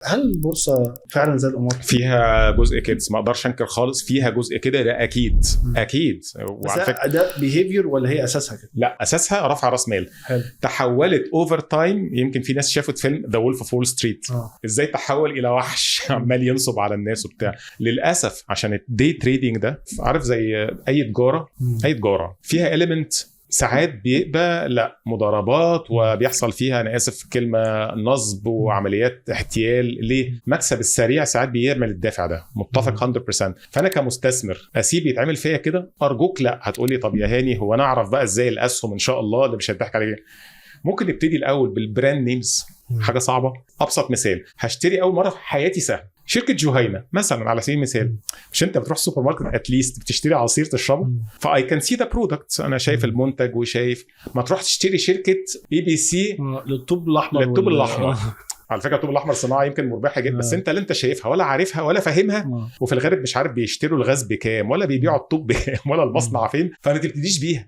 هل البورصة فعلا زي القمار؟ فيها جزء كده، ما اقدرش انكر خالص، فيها جزء كده، ده اكيد. اكيد. وعلى بس فكره، ده behavior ولا هي اساسها كده؟ لا، اساسها رفع راس مال. تحولت over time. يمكن في ناس شافت فيلم The Wolf of Wall Street، ازاي تحول الى وحش عمال ينصب على الناس وبتاع. للاسف عشان ال day trading ده، عارف زي اي تجاره، اي تجارة فيها element ساعات بيبقى لا مضاربات وبيحصل فيها، انا اسف في الكلمه، نصب وعمليات احتيال. ليه؟ مكسب السريع ساعات بيعمل الدافع ده. متفق 100%. فانا كمستثمر اسيب يتعمل فيا كده؟ ارجوك لا. هتقولي طب يا هاني، هو انا اعرف بقى ازاي الاسهم ان شاء الله اللي مش هيضحك عليا؟ ممكن نبتدي الاول بال brand names. حاجة صعبه، ابسط مثال، هشتري اول مرة في حياتي سهم شركة جهينة مثلا على سبيل المثال. مش انت بتروح سوبر ماركت at least بتشتري عصير تشربه؟ ف I can see the product، انا شايف المنتج وشايف. ما تروح تشتري شركة ABC للطوب الاحمر. للطوب الاحمر. على فكره، الطوب الاحمر صناعة يمكن مربحة جدا، بس انت اللي انت شايفها ولا عارفها ولا فاهمها. وفي الغالب مش عارف بيشتروا الغاز بكام ولا بيبيعوا الطوب بكام ولا المصنع فين، فما تبتديش بيها.